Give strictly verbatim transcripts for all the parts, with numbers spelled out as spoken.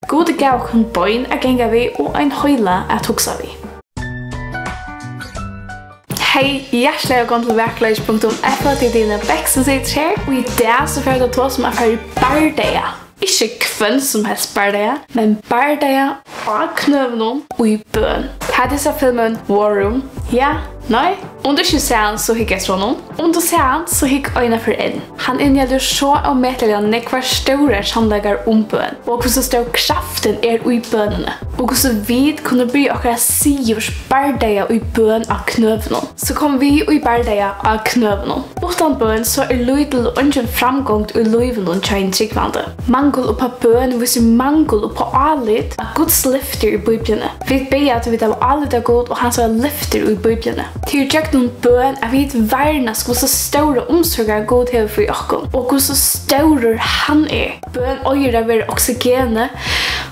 Gud gav okkum bein at ganga við og ein heila at hugsa við. Hey, hjartaliga vælkomin til vakurleiki punktum f o, tað er Dina Bech, sum situr her, og í dag so fara vit at tosa um at fara í bardaga. Ikki hvønn sum helst bardaga, men bardaga á knøunum í bøn. Hetta er so filmurin War Room. Ja, nei, um tú ikki sært hann, so hygg eftir honum. Um tú sært hann, so hygg eina ferð enn. Hann inniheldur so ómetaliga nógvar stórar sannleikar um bøn, og hvussu stór kraftin er í bønini, og hvussu vit kunnu byrja okkara sigurs bardaga í bøn á knøunum. So kom við í bardaga á knøunum. Uttan bøn, so er lítil og eingin framgongd í lívinum hjá einum trúgvandi. Mangul upp á bøn vísir mangul upp á álit á Guds lyftir í Bíbliuni. Vit biðja, tí vit hava álit á Gud og hansara lyftir í Bíbliuni. Tað er gjøgnum bøn, at vit varnast, hvussu stóra umsorgan Gud hevur fyri okkum, og hvussu stórur hann er. Bøn eigur at vera oxygenið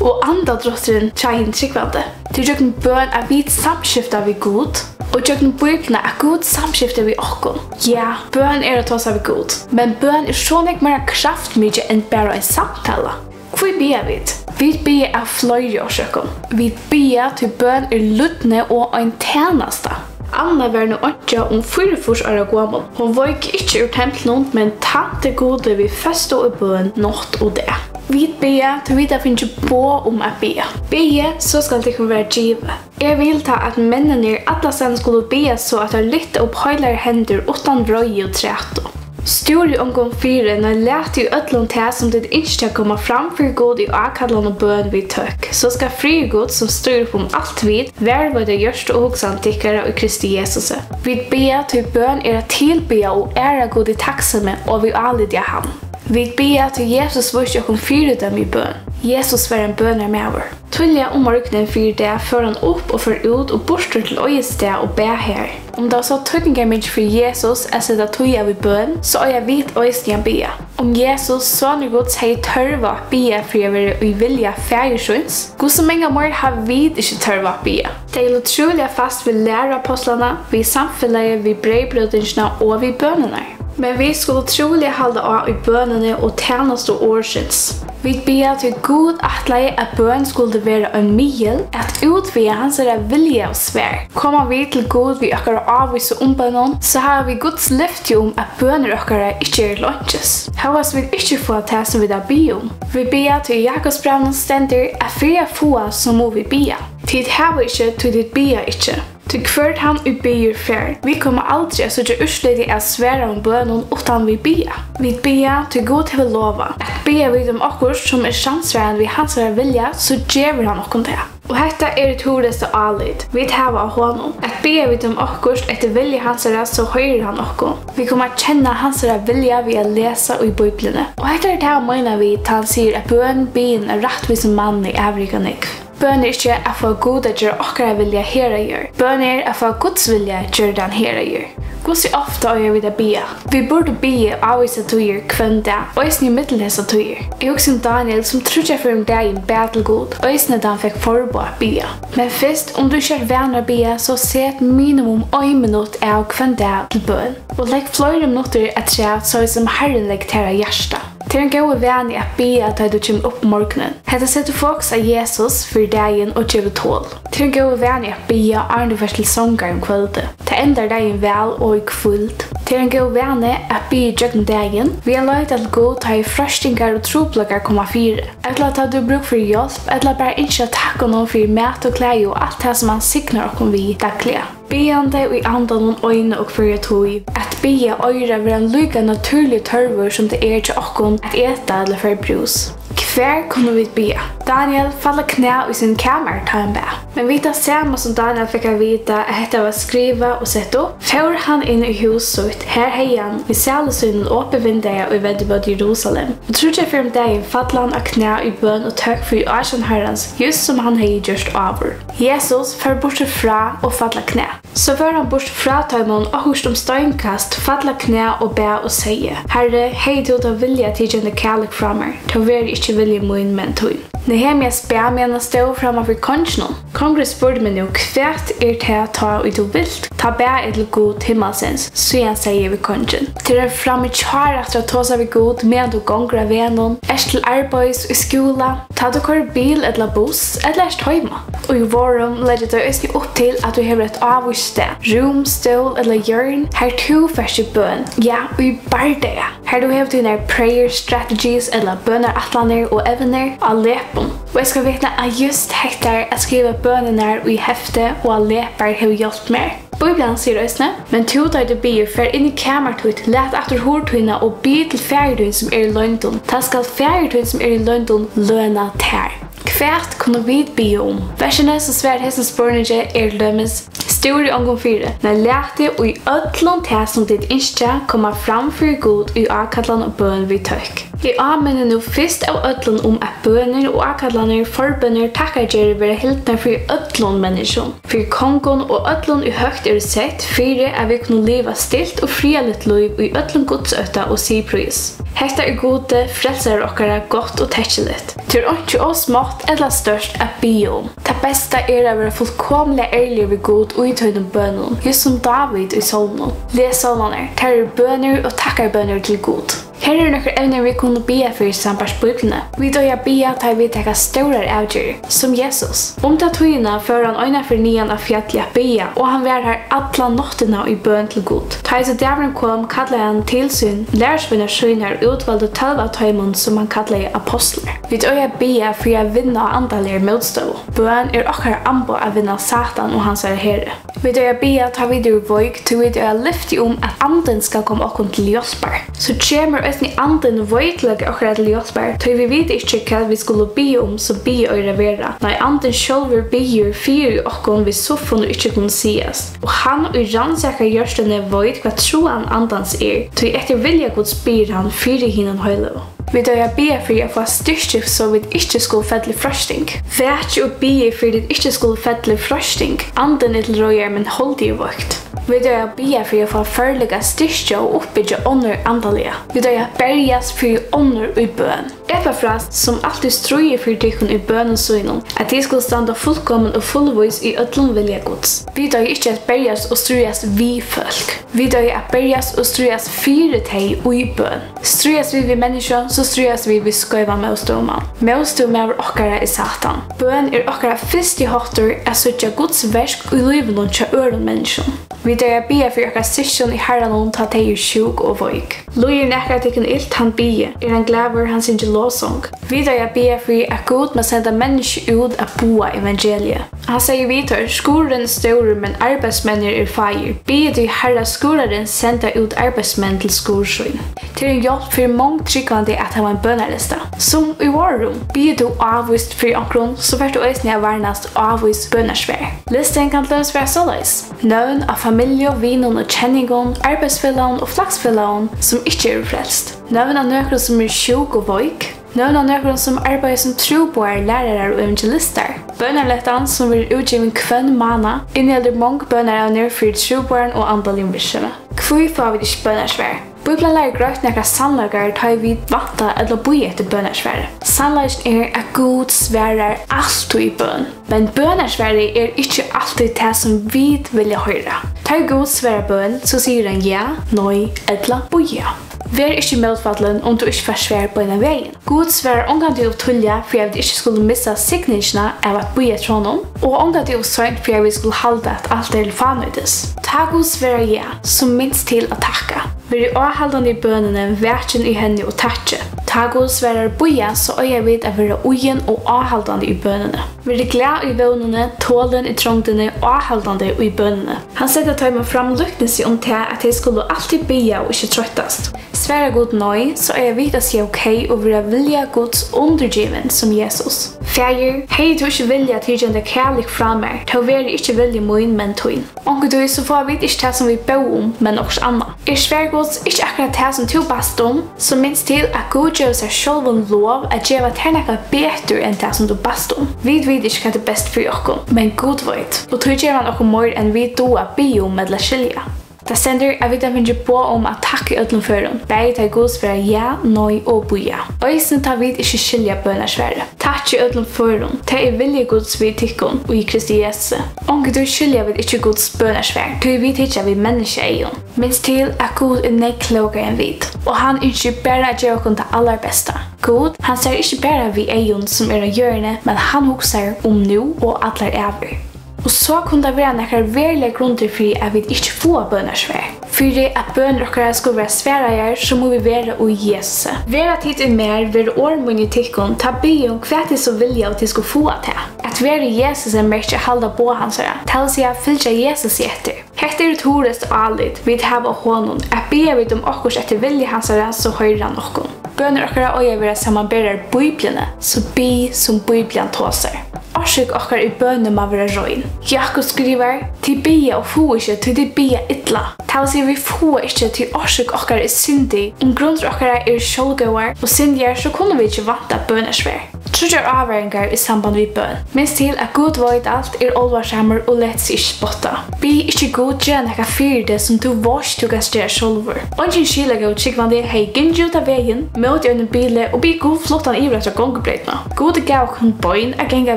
og andadrátturin hjá hinum trúgvandi. Tað er gjøgnum bøn, at vit samskifta við Gud, og gjøgnum Bíbliuna, at Gud samskiftir við okkum. Ja, bøn er at tosa við Gud, men bøn er so nógv meira kraftmikið enn bara ein samtala. Hví biðja vit? Vit biðja av fleiri orsøkum. Vit biðja, tí bøn er lydni og ein tænasta. Anna var nú einki um fýraogfýrs ára gomul. Hon veik ikki úr templinum, men tænti Gudi við føstu og bøn nátt og dag. Vit biðja, tí vit hava fingið boð um at biðja. Biðið, so skal tykkum verða givið. Eg vil tá, at menninir allastaðni skulu biðja, so at teir lyfta upp heilagar hendur uttan vreiði og trætu. Stúrið ongum fyri, nei, latið í øllum tað, sum tit ynskja, koma fram fyri Gud í ákallan og bøn við tøkk. So skal friður Guds, sum stígur upp um alt vit, varðveita hjørtu og hugsan tykkara í Kristi Jesusi. Vit biðja, tí bøn er at tilbiðja og æra Gud í takksemi og við áliti á hann. Vit biðja, tí Jesus vísti okkum fyridømi í bøn. Jesus var ein bønarmaður. Tíðliga um morgunin fyri dag fór hann upp og fór út og burtur til eitt stað og bað har. Um tað var so týdningarmikið fyri Jesus at seta tíð av í bøn, so eiga vit eisini at biðja. Um Jesus, sonur Guds, hevði tørv á at biðja fyri at vera í vilja Faðir síns, hvussu mangan meir hava vit ikki tørv á at biðja? Tey hildu trúliga fast við læru apostlanna, við samfelagið, við breyðbrótingina og við bønirnar. Men vit skulu trúliga halda á í bønini og tænastu orðsins. Vit biðja, tí Gud ætlaði, at bøn skuldi vera ein miðil at útvega hansara vilja og svar. Koma vit til Gud við okkara ávísu umbønum, so hava vit Guds lyfti um, at bønir okkara ikki eru til einkis, hóast vit ikki fáa tað, sum vit hava biðið um. Vit biðja, tí í Jakobsbrævinum stendur, at fyri at fáa, so mugu vit biðja. Tit hava ikki, tí tit biðja ikki. Tí hvør tann, ið biður, fær. Vit koma aldri at síggja úrslitið av svaraðum bønum, uttan vit biðja. Vit biðja, tí Gud hevur lovað, at biðja vit um okkurt, sum er samsvarandi við hansara vilja, so gevur hann okkum tað. Og hetta er eitt hugleyst álit, vit hava á honum, at biðja vit um okkurt eftir vilja hansara, so hoyrir hann okkum. Vit koma at kenna hansara vilja við at lesa í Bíbliuni. Og hetta er tað, hann meinar við, tá hann sigur, at bøn biðin av rættvísum manni avríkar nógv. Bøn er ikki at fáa Gud at gera okkara vilja her á jørð. Bøn er at fáa Guds vilja gjørdan her á jørð. Hvussu ofta eiga vit at biðja? Vit burdu biðið ávísar tíðir hvønn dag, eisini ímillum hesar tíðir. Eg hugsi um Daniel, sum tríggjar ferðir um dagin bað til Gud, eisini tá hann fekk forboð at biðja. Men fyrst, um tú ikki ert vanur at biðja, so set minimum ein minutt av hvønn dag til bøn, og legg fleiri minuttir afturat, soleiðis sum Harrin leggur tær á hjarta. Tað er ein góður vani at biðja, tá ið tú kemur upp um morgunin. Hetta setur fokus á Jesus fyri dagin og gevur tol. Tað er ein góður vani at biðja, áðrenn tú fert til songar um kvøldið. Tað endar dagin væl og í hvíld. Tað er ein góður vani at biðja ígjøgnum dagin, við at leita til Gud, tá ið freistingar og trupulleikar koma fyri, ella tá tú hevur brúk fyri hjálp, ella bara ynskja at takka honum fyri mat og klæði og alt tað, sum hann signar okkum við dagliga. Biðjandi í Andanum eina og hvørja tíð. At biðja eigur at vera ein líka natúrligur tørvur, sum tað er hjá okkum at eta ella fara í brús. Hvar kunnu vit biðja? Daniel fall á knæ í sínum kamari, tá hann bað. Men við tað sama sum Daniel fekk at vita, at hetta var skrivað og sett upp, fór hann inn í hús sítt. Har hevði hann í sali sínum opið vindeygað, ið vendi móti Jerusalem. Og tríggjar ferðir um dagin fall hann á knæ í bøn og tøkk fyri ásjón Harrans, júst sum hann hevði gjørt áður. Jesus fór burtur frá og fall á knæ. So fór hann burtur frá teimum, okkurt um steinkast, fall á knæ og bað og segði: Harri, hevði tú tá viljað tikið henda kalik frá mær, tó verði ikki vilji mín, men tín. Nei, Eg havi meg at spæla meðan hann stóð framman fyri konginum. Kongurin spurdi meg nú: "Hvat er tað tá, ið tú vilt?" Tá bað eg til Gud himmalsins, síðan segði eg við kongin: "Tað er ein framíhjárættur at tosa við Gud, meðan tú gongur á vegnum, ert til arbeiðis, í skúla, tá tú koyrir bil ella buss, ella ert heima." Og í vorðum leggja tey eisini upp til, at tú hevur eitt ávíst stað, rúm, stól ella hjørn, har tú fært í bøn, ja, í bardaga, har tú hevur tínar prayer strategies ella bønarætlanir og evnir á lepum. Og eg skal vitna, at júst hetta at skriva bønirnar í hefti og á lepar hevur hjálpt mær. Bíblian sigur eisini: "Men tú, tá ið tú biður, far inn í kamar títt, lat aftur hurð tína og bið til Faðir tín, sum er í loyndum. Tá skal Faðir tín, sum er í loyndum, løna tær." Hvat kunnu vit biðja um? Versini, sum svarar hesum spurningi, er til dømis: "Stúrið ongum fyri, men latið í øllum tað, sum tit ynskja, koma fram fyri Gud í ákallan og bøn við tøkk." Eg áminni nú fyrst av øllum um, at bønir og ákallanir, forbønir, takkargerðir verða hildnar fyri øllum menniskjum, fyri kongum og øllum, ið høgt eru sett, fyri at vit kunnu liva stilt og friðarligt lív í øllum gudsótta og siðprís. Hetta er Gudi, frelsara okkara, gott og tekkiligt. Tað er einki ov smátt ella stórt at biðja um. Tað besta er at vera fullkomiliga ærligur við Gud í tínum bønum, júst sum Dávid í Sálmunum. Les sálmarnar, tær eru bønir og takkarbønir til Gud. Her eru nøkur evni, vit kunnu biðja fyri sambært Bíbliuni. Vit eiga at biðja, tá ið vit taka stórar avgerðir, sum Jesus. Um ta tíðina fór hann einaferð niðan á fjallið at biðja, og hann var har alla náttina í bøn til Gud. Tá ið so dagurin kom, kallaði hann til sín lærisveinar sínar, útvaldi tólv av teimum, sum hann kallaði apostlar. Vit eiga at biðja fyri at vinna á andaligar mótstøðu. Bøn er okkara amboð at vinna Satan og hansara heri. Vit eiga at biðja, tá vit eru veik, tí vit eiga lyfti um, at Andin skal koma okkum til hjálpar. So kemur eisini Andin veikleika okkara til hjálpar, tí vit vita ikki, hvat vit skulu biðja um, so biðið eigur at vera. Nei, Andin sjálvur biður fyri okkum við suffum, ið ikki kunnu sigast. Og hann, ið rannsakar hjørtuni, veit, hvat tráan Andans er, tí eftir vilja Guds biður hann fyri hinum heiløgu. Vit eiga at biðja fyri at fáa styrki, so vit ikki skulu falla í freisting. Vakið og biðið, fyri tit ikki skulu falla í freisting. Andin er til reiðar, men holdið er veikt. Vit eiga at biðja fyri at fáa førleika at styrkja og uppbyggja onnur andaliga. Vit eiga at berjast fyri onnur í bøn. Epafras, sum altíð stríðir fyri tykkum í bønum sínum, at tit skulu standa fullkomin og fullvís í øllum vilja Guds. Vit eiga ikki at berjast og stríðast við fólk. Vit eiga at berjast og stríðast fyri tey í bøn. Stríðast vit við menniskju, so stríðast vit við skeivan mótstøðumann. Mótstøðumaður okkara er Satan. Bøn er okkara fyrsti háttur at síggja Guds verk í lívinum hjá øðrum menniskjum. Vit eiga at biðja fyri okkara systkin í Harranum, tá tey eru sjúk og veik. Líður nakar tykkum ilt, hann biði. Er hann glaður, hann syngi lovsong. Vit eiga at biðja fyri, at Gud má senda menniskju út at boða evangeliið. Hann segði við teir: "Skurðurin er stórur, men arbeiðsmenninir eru fáir. Biðið tí Harra skurðarins senda út arbeiðsmenn til skurð sín." Tað er ein hjálp fyri mong trúgvandi at hava ein bønarlista. Sum í War Room, biður tú ávíst fyri onkrum, so fert tú eisini at varnast ávís bønarsvar. Listin kann til dømis vera soleiðis: nøvn á familju, vinum og kenningum, arbeiðsfelagum og flaksfelagum, sum ikki eru frelst. Nøvn á nøkrum, sum eru sjúk og veik. Nøvn á nøkrum, sum arbeiða sum trúboðarar, lærarar og evangelistar. Bønarlettan, sum verður útgivin hvønn mánað, inniheldur mong bønarevnir fyri trúboðaran og andaligum virksemi. Hví fáa vit ikki bønarsvar? Bíblian lærir greitt nakrar sannleikar, tá ið vit vænta ella bíða eftir bønarsvari. Sannleikin er, at Gud svarar altíð bøn. Men bønarsvarið er ikki altíð tað, sum vit vilja hoyra. Tá ið Gud svarar bøn, so sigur hann ja, nei ella bíða. Ver ikki mótfallin, um tú ikki fært svar beinan vegin. Gud svarar ongantíð ov tíðliga, fyri at vit ikki skulu missa signingina av at bíða eftir honum, og ongantíð ov seint, fyri at vit skulu halda, at alt er til fánýtis. Tá Gud svarar ja, so minst til at takka. Verið áhaldandi í bønini, vakin í henni og takkið. Tá Gud svarar bíða, so eiga vit at vera íðin og áhaldandi í bønini. Verið glað í vónini, tolin í trongdini, áhaldandi í bønini. Hann setti teimum fram líknisi um tað, at tey skulu altíð biðja og ikki troyttast. Svarar Gud nei, so eiga vit at siga ok og vera vilja Guds undirgivin sum Jesus. Faðir, hevði tú ikki viljað, tykjandi kærleik frá mær, tó verði ikki vilji mín, men tín. Onkuntíð so fáa vit ikki tað, sum vit bóðu um, men okkurt annað. Er svar Guds ikki akkurát tað, sum tú baðst um, so minst til, at Gud gevur sær sjálvum lov at geva tær nakað betur enn tað, sum tú baðst um. Vit vita ikki, hvat er best fyri okkum, men Gud veit, og tí gevur hann okkum meir, enn vit duga at biðja um ella skilja. Tað stendur, at vit hava fingið boð um at takka í øllum førum, bæði tá ið Gud svarar ja, nei og bíða. Eisini tá vit ikki skilja bønarsvarið. Takk í øllum førum, tað er vilji Guds við tykkum í Kristi Jesusi. Onkuntíð skilja vit ikki Guds bønarsvar, tí vit hyggja við menniskjueygum. Minst til, at Gud er nógv klókari enn vit, og hann ynskir bara at geva okkum tað allarbesta. Gud, hann sær ikki bara við eygum, sum eru á jørðini, men hann hugsar um nú og allar ævir. Og so kunnu tað vera nakrar veruligar grundir fyri, at vit ikki fáa bønarsvar. Fyri at bønir okkara skulu vera svaraðar, so mugu vit vera í Jesusi. Vera tit í mær, verði orð míni í tykkum, tá biðið um hvat tit so vilja, og tit skulu fáa tað. At vera í Jesusi merkir at halda boð hansara, tað vil siga, fylgja Jesusi eftir. Hetta er eitt hugreist álit, vit hava á honum, at biðja vit um okkurt eftir vilja hansara, so hoyrir hann okkum. Bønir okkara eiga at vera samanberaðar Bíbliuni, so bið, sum Bíblian tosar. Orsøk okkara í bønini má vera rein. Jákup skrivar: Tit biðja og fáa ikki, tí tit biðja illa. Tað vil siga, vit fáa ikki, tí orsøk okkara er syndig. Um grundir okkara eru sjálvgóðar og syndigar, so kunnu vit ikki vænta bønarsvar. Tríggjar ávaringar í samband við bøn. Minst til, at Gud veit alt, er álvarsamur og letur seg ikki spotta. Bið ikki Gud gera nakað fyri teg, sum tú veitst, tú kanst gera sjálvur. Eingin skilagóður trúgvandi hevði gingið út á vegin móti einum bili og biðið Gud flutt hann yvir eftir gongubreytina. Gud gav okkum bein at ganga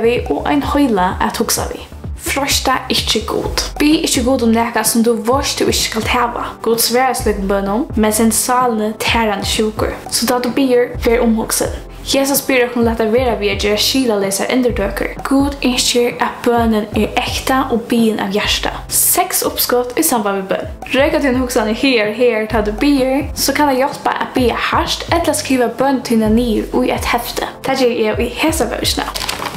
við og ein heila at hugsa við. Freista ikki Gud. Bið ikki Gud um nakað, sum tú veitst, tú ikki skalt hava. Gud svarar slíkum bønum, men send sálini tær, hann er sjúkur. So tá tú biður, ver umhugsin. Jesus biður okkum lata vera við at gera skilaleysar endurtøkur. Gud ynskir, at bønin er ekta og biðin av hjarta. Seks uppskot í samband við bøn. Røkka tínar hugsanir hagar og hagar, tá tú biður, so kann tað hjálpa at biðja hart ella skriva bøn tína niður í eitt hefti. Tað geri eg í hesa bókina.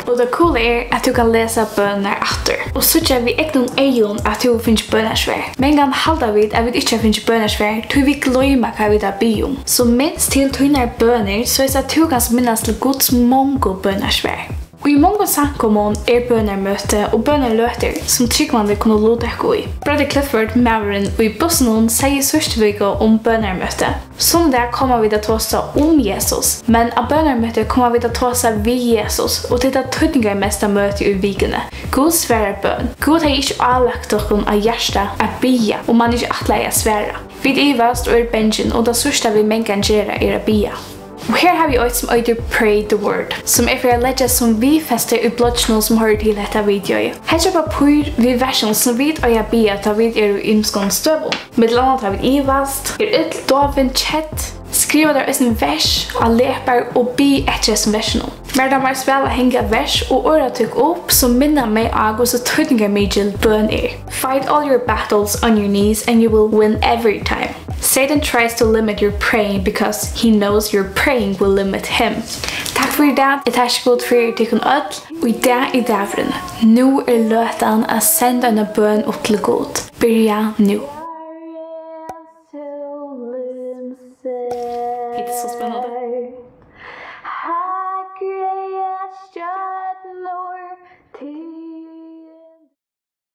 Og tað cool er, at tú kann lesa bønirnar aftur og síggja við egnum eygum, at tú hevur fingið bønarsvar. Mangan halda vit, at vit ikki hava fingið bønarsvar, tí vit gloyma, hvat vit hava biðið um. So minst til tínar bønir, soleiðis at tú kanst minnast til Guds mongu bønarsvar. Í mongum samkomum er bønarmøti og bønarløtur, sum trúgvandi kunnu luttaka í. Brother Clifford, maðurin í bussinum, segði síðstu viku um bønarmøti: Sunnudag koma vit at tosa um Jesus, men á bønarmøti koma vit at tosa við Jesus, og tað er tað týdningarmesta møtið í vikuni. Gud svarar bøn. Gud hevði ikki álagt okkum á hjarta at biðja, um hann ikki ætlaði at svara. Vit ivast og eru bangin, og tað síðsta, vit mangan gera, er at biðja. Og her havi eg eitt, sum eitur Pray the Word, sum eg fari at leggja sum viðfesti í blogginum, sum hoyrir til hetta videoið. Hetta er pappír við versum, sum vit eiga at biðja, tá vit eru í ymiskum støðum. Millum annað, tá vit ivast, eru ill, dovin, kedd, skriva tær eisini vers á lepar og bið eftir hesum versunum. Mær dámar so væl at hanga vers og orðatøk upp, sum minna meg á, hvussu týdningarmikil bøn er. Fight all your battles on your knees and you will win every time. Satan tries to limit your praying because he knows your praying will limit him. Takk fyri í dag. Eg takki Gud fyri tykkum øll. Og í dag er dagurin. Nú er løtan at senda eina bøn upp til Gud. Byrja nú.